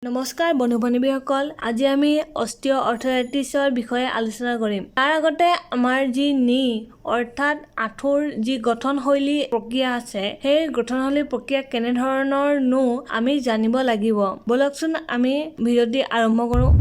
নমস্কাৰ বন্ধু বান্ধৱীসকল, আজি আমি অষ্টিঅ' আৰ্থৰাইটিছৰ বিষয়ে আলোচনা কৰিম। তাৰ আগতে আমাৰ যি নি অৰ্থাৎ আঁঠুৰ যি গঠনশৈলী প্ৰক্ৰিয়া আছে, সেই গঠনশৈলী প্ৰক্ৰিয়া কেনেধৰণৰনো আমি জানিব লাগিব। ব'লকচোন, আমি ভিডিঅ'টি আৰম্ভ কৰোঁ।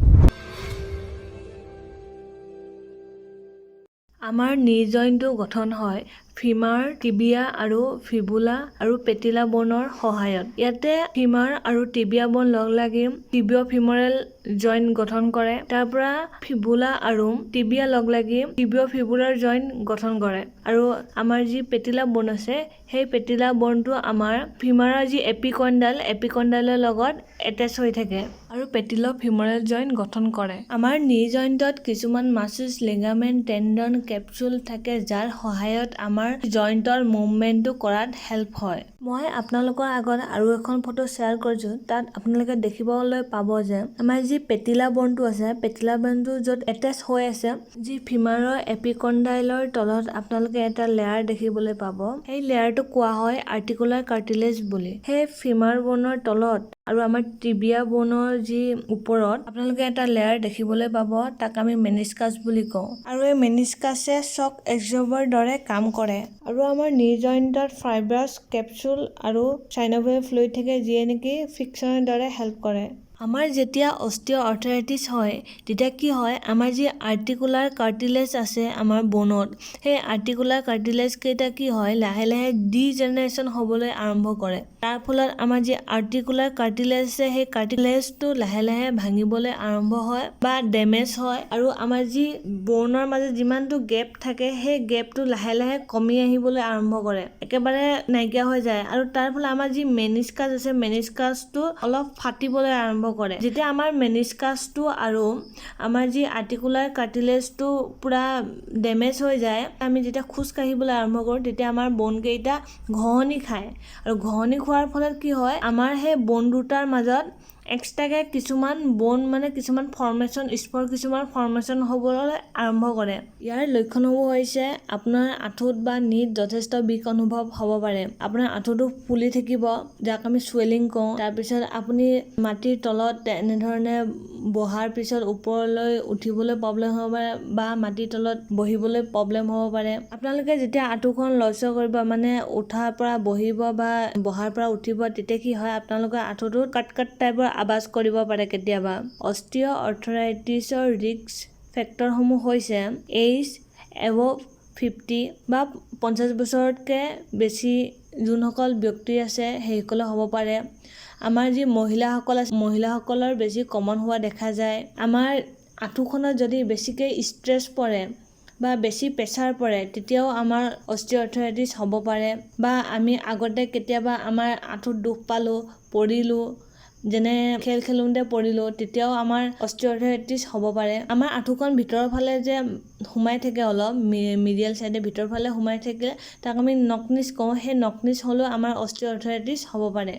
আমাৰ নি জইনটো গঠন হয় ফিমাৰ, টিবিয়া আৰু ফিবুলা আৰু পেটিলা বনৰ সহায়ত। ইয়াতে ফিমাৰ আৰু টিবিয়া বন লগ লাগি টিবিঅ' ফিমৰেল জইন গঠন কৰে। তাৰ পৰা ফিবুলা আৰু টিবিয়া লগ লাগি টিবিঅ' ফিবুলাৰ জইন গঠন কৰে। আৰু আমাৰ যি পেটিলা বন আছে, সেই পেটিলা বনটো আমাৰ ফিমাৰৰ যি এপিকণ্ডাইল, এপিকণ্ডাইলৰ লগত এটেচ হৈ থাকে আৰু পেটিল' ফিমৰেল জইন গঠন কৰে। আমাৰ নি জইণ্টত কিছুমান মাছলছ, লিগামেণ্ট, টেণ্ডন, কেপচুল থাকে, যাৰ সহায়ত আমাৰ জইণ্টৰ মুভমেণ্টটো কৰাত হেল্প হয়। মই আপোনালোকৰ আগত আৰু এখন ফটো শ্বেয়াৰ কৰিছোঁ। তাত আপোনালোকে দেখিবলৈ পাব যে আমাৰ যি পেটিলা বনটো আছে, পেটিলা বনটো য'ত এটেচ হৈ আছে, যি ফিমাৰৰ এপিকণ্ডাইলৰ তলত আপোনালোকে এটা লেয়াৰ দেখিবলৈ পাব। সেই লেয়াৰটোক কোৱা হয় আৰ্টিকুলাৰ কাৰ্টিলেজ বুলি। সেই ফিমাৰ বনৰ তলত আৰু আমাৰ টিবিয়া বনৰ যি ওপৰত আপোনালোকে এটা লেয়াৰ দেখিবলৈ পাব, তাক আমি মেনিস্কাছ বুলি কওঁ। আৰু এই মেনিস্কাছে শ্বক এবজৰ্বৰ দৰে কাম কৰে। আৰু আমাৰ নি জইণ্টত ফাইব্ৰাছ কেপচুল আৰু চাইন'ভিয়েল ফ্লুইড থাকে, যিয়ে নেকি ফ্ৰিকশ্যনৰ দৰে হেল্প কৰে। আমাৰ যেতিয়া অষ্টিঅ' আৰ্থৰাইটিছ হয়, তেতিয়া কি হয়? আমাৰ যি আৰ্টিকুলাৰ কাৰ্টিলেজ আছে আমাৰ বনত, সেই আৰ্টিকুলাৰ কাৰ্টিলেজ কেইটা কি হয়, লাহে লাহে ডিজেনেৰেশ্যন হ'বলৈ আৰম্ভ কৰে। তাৰ ফলত আমাৰ যি আৰ্টিকুলাৰ কাৰ্টিলেজ আছে, সেই কাৰ্টিলেজটো লাহে লাহে ভাঙিবলৈ আৰম্ভ হয় বা ডেমেজ হয়। আৰু আমাৰ যি বনৰ মাজত যিমানটো গেপ থাকে, সেই গেপটো লাহে লাহে কমি আহিবলৈ আৰম্ভ কৰে, একেবাৰে নাইকিয়া হৈ যায়। আৰু তাৰ ফলত আমাৰ যি মেনিস্কাছ আছে, মেনিস্কাছটো অলপ ফাটিবলৈ আৰম্ভ কৰে। যেতিয়া আমাৰ মেনিস্কাছটো আৰু আমাৰ যি আৰ্টিকুলাৰ কাৰ্টিলেজটো পূৰা ডেমেজ হৈ যায়, আমি যেতিয়া খোজ কাঢ়িবলৈ আৰম্ভ কৰোঁ, তেতিয়া আমাৰ বনকেইটা ঘঁহনি খায়। আৰু ঘঁহনি খোৱাৰ ফলত কি হয়? আমাৰ সেই বন দুটাৰ মাজত এক্সট্ৰাকৈ কিছুমান বন, মানে কিছুমান ফৰ্মেশ্যন, স্পৰ কিছুমান ফৰ্মেশ্যন হ'বলৈ আৰম্ভ কৰে। ইয়াৰ লক্ষণসমূহ হৈছে আপোনাৰ আঁঠুত বা নীত যথেষ্ট বিষ অনুভৱ হ'ব পাৰে। আপোনাৰ আঁঠুটো ফুলি থাকিব, যাক আমি চুৱেলিং কওঁ। তাৰপিছত আপুনি মাটিৰ তলত এনেধৰণে বহাৰ পিছত ওপৰলৈ উঠিবলৈ প্ৰব্লেম হ'ব পাৰে বা মাটিৰ তলত বহিবলৈ প্ৰব্লেম হ'ব পাৰে। আপোনালোকে যেতিয়া আঁঠুখন লৰচৰ কৰিব, মানে উঠাৰ পৰা বহিব বা বহাৰ পৰা উঠিব, তেতিয়া কি হয়? আপোনালোকৰ আঁঠুটোত কাট কাট টাইপৰ আৱাজ কৰিব পাৰে কেতিয়াবা। অষ্টিঅ' আৰ্থৰাইটিছৰ ৰিস্ক ফেক্টৰসমূহ হৈছে এইজ এবভ 50 বা 50 বছৰতকৈ বেছি যোনসকল ব্যক্তি আছে, সেইসকলৰ হ'ব পাৰে। আমাৰ যি মহিলাসকল আছে, মহিলাসকলৰ বেছি কমন হোৱা দেখা যায়। আমাৰ আঁঠুখনত যদি বেছিকৈ ষ্ট্ৰেছ পৰে বা বেছি প্ৰেছাৰ পৰে, তেতিয়াও আমাৰ অষ্টিঅ' আৰ্থৰাইটিছ হ'ব পাৰে। বা আমি আগতে কেতিয়াবা আমাৰ আঁঠুত দুখ পালোঁ, পৰিলোঁ, যেনে খেল খেলোঁতে পৰিলোঁ, তেতিয়াও আমাৰ অষ্টিঅ' আৰ্থৰাইটিছ হ'ব পাৰে। আমাৰ আঁঠুখন ভিতৰৰ ফালে যে সোমাই থাকে, অলপ মিডিয়েল চাইডে ভিতৰৰ ফালে সোমাই থাকিলে তাক আমি নকনিজ কওঁ। সেই নকনিজ হ'লেও আমাৰ অষ্টিঅ' আৰ্থৰাইটিছ হ'ব পাৰে।